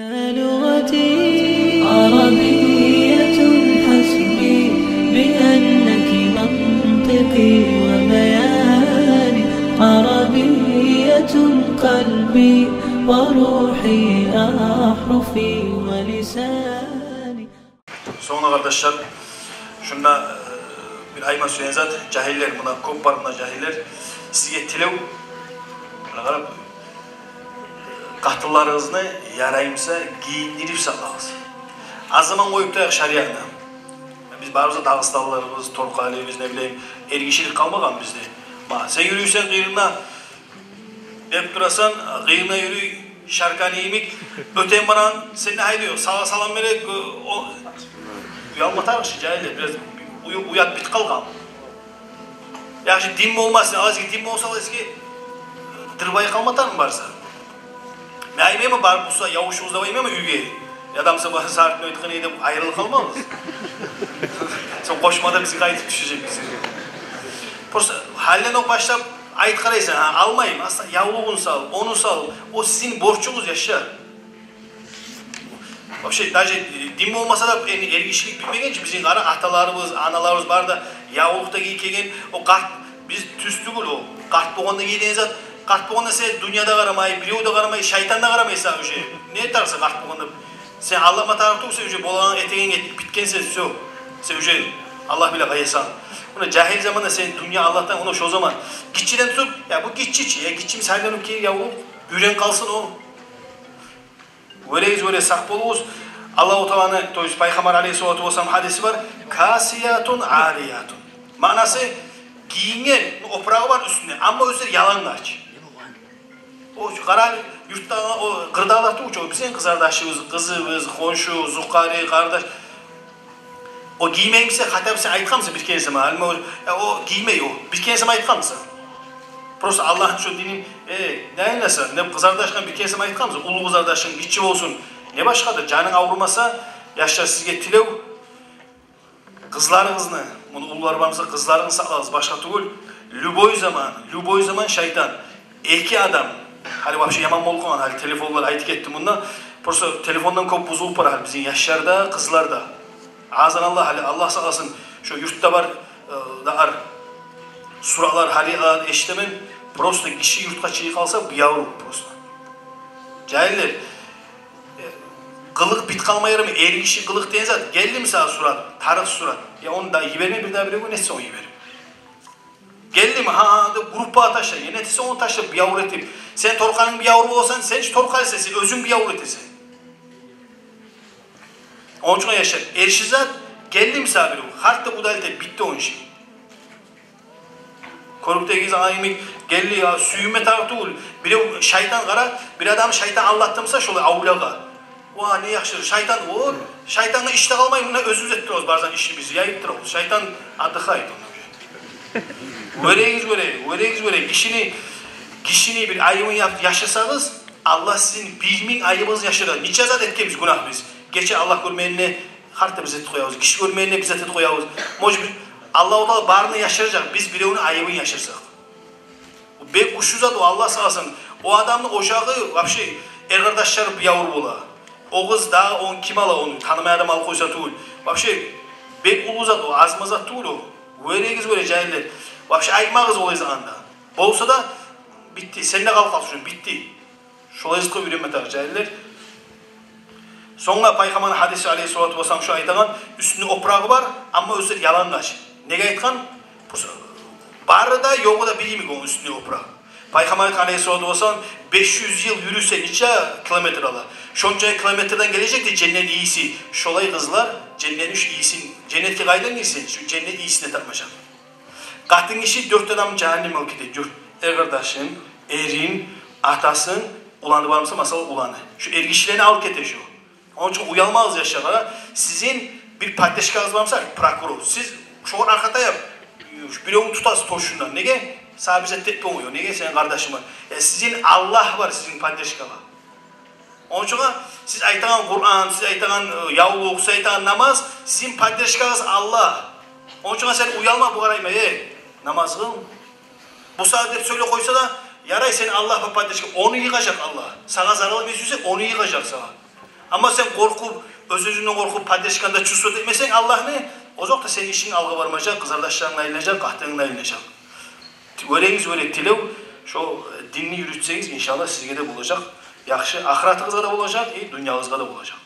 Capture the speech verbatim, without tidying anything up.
يا لغتي عربية، حسبي بأنك منطقي وبياني، عربية قلبي وروحي، أحرفي ولساني. Сонг да, къардашлар, шунда, э, бир айтма сюеген зат, жагьиллер, муна кёп бар муна жагьиллер, сизге тилев, муна къарап, къатынларыгъызны ярай буса гийиндирип сакълагъыз. Аз заман къоюп турайыкъ шариатны. Биз барыбыз да дагъыстанлыларбыз, торкъалыбыз, не билейим, эргишилик къалмагъан бизде. Ма, сен юрюйсен къырыйына, деп турасан, къырыйына юрюй, шарканы йимик, оьтеген барагъан, сен де гьайда ёкъ, сагъа салам бере, о, уялма тарыкъ чы, жагьиллер, бираз уя-, уят битип къалгъан. Яхшы дин болмасын, алай эсе дин болса, алай эсе дырбай къалма тарыкъмы барса. Мен айтмайман, барып буса ябушугъуз деп айтмайман уьйге. Адам сен барса, сартын айтгъан эди деп айрылып къалмагъыз. Сонг къошмада биз къайтып тюшежекбиз. Просто гьалиден окъ башлап айт къарайсан, гьа, алмайман, аста, явлугъун сал, ону сал, о сизин борчугъуз, яшлар. Вообще, даже, э, дин болмаса да, энни эргишилик билмеген чи, бизин къара аталарыбыз, аналарыбыз бар да, явлукъ да гийип гелген, о къарт, биз тюз тюгюл о, къарт болгъанда гийеген зат, къарт болгъанда сен дюнья да къарамай, бирев де къарамай, шайтан да къарамай сагъа уже. Не тарыкъ сагъа къарт болгъанда? Сен алданма тарыкъ тюгюл, сен уже болагъан этеген эт-, битгенсен, всё. Сен уже Аллагь биле къайдасан. Муна жагьил заманда сен дюнья алдан, муна шо заман гиччиден тутуп, я бу гиччи чи, я гиччи, сен де ону гий, я о уьйренип къалсын о. Вёрегиз, вёре, сакъ болугъуз. Аллагьу Тааланы, то есть Пайхаммар алейгьиссалату вассалам гьадиси бар. Касиятун ариятун. Маънасы, гийинген, опурагъы бар уьстюнде, амма оьзлер ялангач. О къара юртда, о къырдагъылар тюгюл чю, о бизин къызардашыбыз, къызыбыз, хоншу, зукъари, къардаш. О гиймеймисе, хотя бы сен айтгъанмысан бир керен сама, гьали о, я о гиймей о, бир керен сама айтгъанмысан? Просто Аллагьны шо динин, э, не айласа, не къызардашынга бир керен сама айтгъанмысан? Уллу къызардашынг, гиччи болсун. Не башгъа да, жанынг аврумаса, яшлар, сизге тилев, къызларыгъызны, муну уллулар бармыса, къызларыгъызны сакълагъыз, башгъа тюгюл. Любой заман, любой заман шайтан. Эки адам, гьали вообще яман болуп къалгъан, гьали телефонлар айтып гетди мунда. Просто телефондан кёп бузулуп бара гьали бизин яшлар да, къызлар да. Азан Аллагь, гьали Аллагь сакъласын, шо юртда бар, э, да ар, суратлар гьали, а, эшитемен, просто гиши юртгъа чыгъып къалса, бу явру просто. Жагьиллер, э, къылыкъ битип къалма ярамай, эргиши къылыкъ деген зат, гелдими сагъа сурат, тарыкъ сурат. Я ону да йиберме, бир дагъы биревге, не этсе ону йибер. Гелдими, гьа, гьа, деп группагъа ташла, я не этсе ону ташла, бу явру этип. Сен торкъанынг бу явру боласан, сен чи торкъалысан, сен оьзюнг бу явру этесен. Ону учун, яшлар, эрши зат, гелдими сагъа бирев, гьарт деп удалить эт, битди ону иши. Кёрюкдегигиз алай йимик гелди, я сююнме тарыкъ тюгюл. Бирев шайтан, къара, бир адам шайтан алдатдымыса шолай авлакъгъа. Ва, не яхшы, шайтан, о, шайтангъа иш де къалмай, муна оьзюбюз этип турабыз, барзан ишибиз, яйып турабыз. Шайтан отдыхает онда уже. Вёрегиз, вёре, вёрегиз, вёре. Гишини, гишини бир айыбын яп-, яшырсагъыз, Аллагь сизин бир минг айыбыгъызны яшырар. Нече зат этгенбиз гюнагь биз. Гече Аллагь гёрмегенине, гьарт да биз этип къоябыз. Гиши гёрмегенине биз этип къоябыз. Может быть, Аллагьу Таала барын да яшыржакъ, биз биревню айыбын яшырсакъ. Бек учу зат о, Аллагь сакъласын. О адамны ожагъы, вообще, эр-къардашлары бу явру бола. О къыз дагъы, ону ким ала, ону танымай адам алып къойса тюгюл. Вообще, бек уллу зат о, аз-маз зат тюгюл о. Вёрегиз, вёре, жагьиллер. Вообще, айтмагъыз олай затны да. Болса да, битди, сен де къалып къалсынг, битди. Шолай затгъа уьйренме тарыкъ, жагьиллер. Сонг да Пайхаммарны гьадиси, алейгьиссалату вассалам, шо айтагъан, уьстюнде опурагъы бар, амма оьзлер ялангач. Неге айтгъан? Бары да, ёгъу да бир йимик ону уьстюнде опурагъы. Пайхаммар айтгъан, алейгьиссалату вассалам, беш юз йыл юрюсе, нече километр ала, шонча километрден гележек дей женнет ийиси. Шолай къызлар женнетни шу ийисин, женнетге къайдан гирсин, шу женнет ийисине тартмажакъ. Къатын гиши дёрт адамны жагьаннемге алып гете, жюр. Эр-къардашын, эрин, атасын, уланы бармыса, масала, уланы. Шу эргишилени алып гете шу. Ону учун уялмагъыз, яшлар, къара. Сизин бир поддержкагъыз бармыса, прокурор. Сиз шогъар аркъа таяп, шу биревню тутасыз тёшюнден. Неге? Сагъа бир зат этип болмай о. Неге? Сени къардашынг бар. Э, сизин Аллагь бар, сизин поддержкагъа. Ону учун сиз айтагъан Къуран, сиз айтагъан, э, явлукъ, сиз айтагъан намаз, сизин поддержкагъыз Аллагь. Ону учун сен уялма, бу къарайма, э, намаз къыл. Бу сагьат деп сёйлеп къойса да, ярай, сен Аллагь бар поддержка, ону йыгъажакъ Аллагь. Сагъа зарал этме сюйсе, ону йыгъажакъ сагъа. Амма сен къоркъуп, оьз-оьзюнгден къоркъуп, поддержканы да чувствовать этмесенг Аллагьны, озокъда, сени ишинг алгъа бармажакъ, къызардашларынг айланажакъ, къатынынг айланажакъ. Вёрегиз, вёре тилев, шо динни юрютсегиз, иншаллагь, сизге де болажакъ яхшы, ахыратыгъызгъа да болажакъ, и дюньягъызгъа да болажакъ.